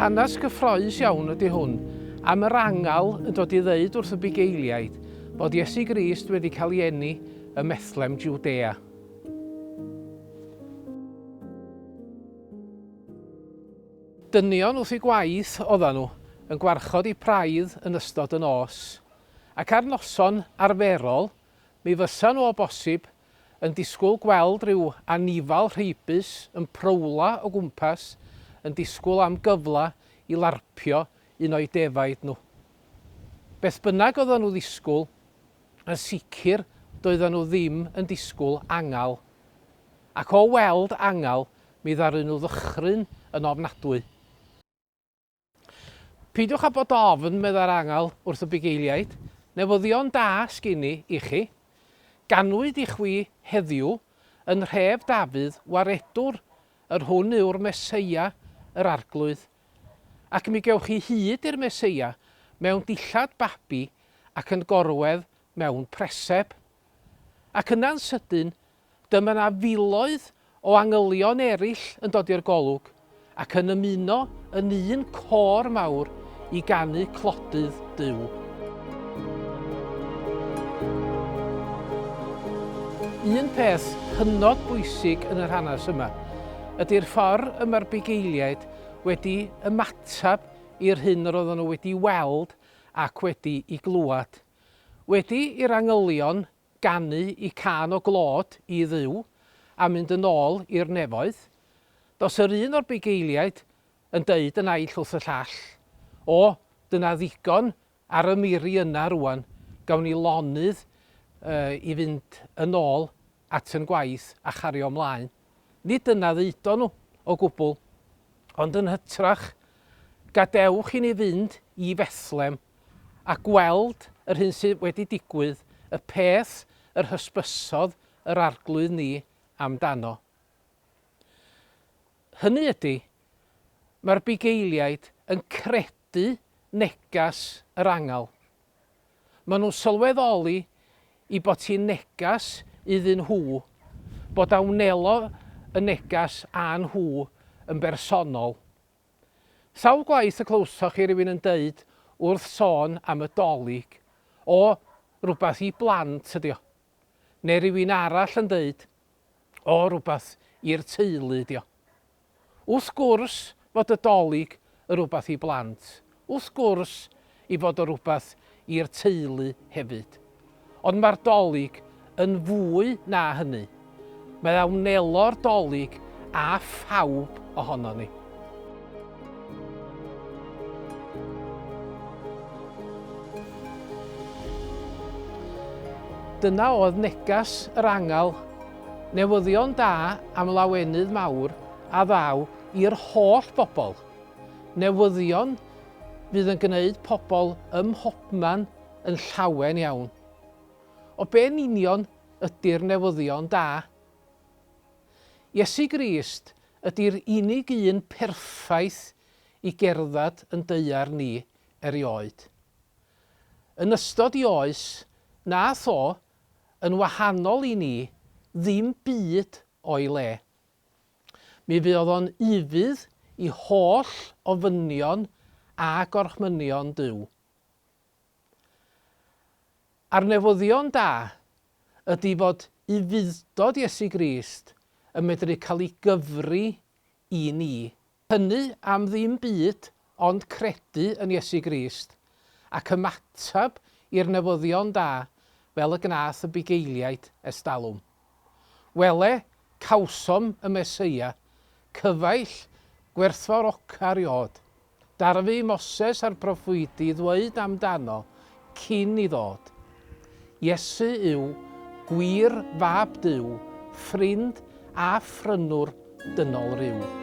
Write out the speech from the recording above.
Hanes gyffroes iawn ydy hwn am yr angel yn dod i ddeud wrth y bugeiliaid bod Iesu Grist wedi cael ei eni ym Methlem, Jwdea. Dynion wrth eu gwaith oeddan nhw, yn gwarchod eu praidd yn ystod y nos. Ac ar noson arferol, mi fysa nhw o bosib yn disgwyl gweld rhyw anifal rheibus yn prowla o gwmpas, yn disgwyl am gyfle i larpio un o'u defaid nhw. Beth bynnag oeddan nhw ddisgwyl, yn sicr doeddan nhw ddim yn disgwyl angel. Ac o weld angel, mi ddaru nhw ddychryn yn ofnadwy. Peidiwch â bod ofn, meddai'r angel wrth y bugeiliaid, newyddion da sgin i i chi. Ganwyd i chwi heddiw yn nhref Dafydd waredwr, yr hwn yw'r Meseia, yr Arglwydd. Ac mi gewch chi hyd i'r Meseia mewn dillad babi ac yn gorwedd mewn preseb. Ac yna'n sydyn, Dyma 'na filoedd o angylion eraill yn dod i'r golwg ac yn ymuno yn un côr mawr i ganu clodydd Duw. Un peth hynod bwysig yn yr hanes yma ydy'r ffordd y mae'r bugeiliaid wedi ymateb i'r hyn yr oedden nhw wedi weld ac wedi i glywed. Wedi i'r angylion ganu i cân o glod i Dduw a mynd yn ôl i'r nefoedd. Does yr un o'r bugeiliaid yn deud y naill wrth y llall, O, dyna ddigon ar y miri yna rŵan, gawn ni lonydd i fynd yn ôl at yn gwaith a chario mlaen. Nid dyna ddeudon nhw o gwbl, ond yn hytrach, gadewch i ni fynd i Fethlem a gweld yr hyn sydd wedi digwydd, y peth yr hysbysodd yr Arglwydd ni amdano. Hynny ydy, mae'r bugeiliaid yn credu neges yr angel. Maen nhw'n sylweddoli i bod hi'n neges iddyn nhw, bod a wnelo y neges â nhw yn bersonol. Sawl gwaith y clywsoch chi rywun yn deud wrth sôn am y Dolig, 'O, rhywbeth i blant ydi o'? Neu rywun arall yn deud, 'O, rhywbeth i'r teulu ydi o'? Wrth gwrs fod y Dolig yn rhywbeth i blant. Wrth gwrs i fod o rywbeth i'r teulu hefyd. Ond mae'r Dolig yn fwy na hynny. Mae a wnelo'r Dolig â phawb ohonon ni. Dyna oedd neges yr angel, newyddion da am lawenydd mawr a ddaw i'r holl bobl. Newyddion fydd yn gwneud pobl ym mhobman yn llawen iawn. O be'n union ydy'r newyddion da? Iesu Grist ydy'r unig un perffaith i gerdded yn daear ni erioed. Yn ystod i oes, nath o, yn wahanol i ni, ddim byd o'i le. Mi fuodd o'n ufudd i holl ofynion a gorchmynion Duw. A'r newyddion da ydi fod ufudd-dod Iesu Grist yn medru cael ei gyfri i ni. Hynny am ddim byd ond credu yn Iesu Grist ac ymateb i'r newyddion da fel y gnath y bugeiliaid estalwm. Wele, cawsom y Meseia, cyfaill gwerthfawroca 'rioed. Darfu i Moses a'r proffwydi ddweud amdano cyn i ddod, Iesu yw gwir Fab Duw, ffrind a phrynwr dynol ryw.